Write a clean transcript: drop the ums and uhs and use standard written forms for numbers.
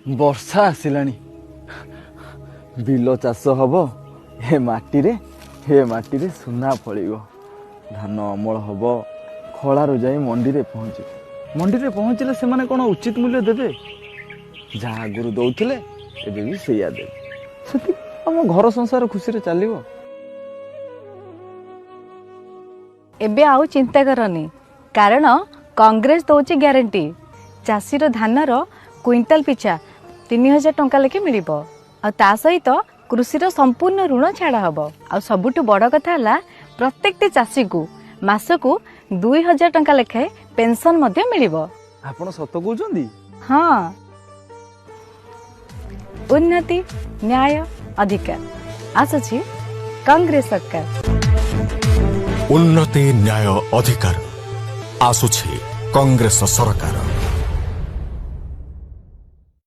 ବର୍ଷା ଆସିଲାଣି, ବିଲ ଚାଷ ହବ। ଏ ମାଟିରେ, ଏ ମାଟିରେ ସୁନା ଫଳିବ। ଧାନ ଅମଳ ହବ, ଖଳାରୁ ଯାଇ ମଣ୍ଡିରେ ପହଞ୍ଚିବ। ମଣ୍ଡିରେ ପହଞ୍ଚିଲେ ସେମାନେ କ'ଣ ଉଚିତ ମୂଲ୍ୟ ଦେବେ? ଯାହା ଆଗରୁ ଦଉଥିଲେ, ଏବେ ବି ସେଇଆ ଦେବେ। ସେତିକି ଆମ ଘର ସଂସାର ଖୁସିରେ ଚାଲିବ। ଏବେ ଆଉ ଚିନ୍ତା କରନି, କାରଣ କଂଗ୍ରେସ ଦଉଛି ଗ୍ୟାରେଣ୍ଟି। ଚାଷୀର ଧାନର କୁଇଣ୍ଟାଲ ପିଛା 3000 ଟଙ୍କା ଲେଖେ ମିଳିବ, ଆଉ ତା ସହିତ କୃଷିର ସମ୍ପୂର୍ଣ୍ଣ ଋଣ ଛାଡ଼ ହବ। ଆଉ ସବୁଠୁ ବଡ଼ କଥା ହେଲା, ପ୍ରତ୍ୟେକଟି ଚାଷୀକୁ ମାସକୁ 2000 ଟଙ୍କା ଲେଖାଏଁ ପେନସନ୍ ମଧ୍ୟ ମିଳିବ। ଆପଣ ସତ କହୁଛନ୍ତି? ହଁ। ଉନ୍ନତି, ନ୍ୟାୟ, ଅଧିକାର, ଆସୁଛି କଂଗ୍ରେସ ସରକାର। ଉନ୍ନତି, ନ୍ୟାୟ, ଅଧିକାର, ଆସୁଛି କଂଗ୍ରେସ ସରକାର।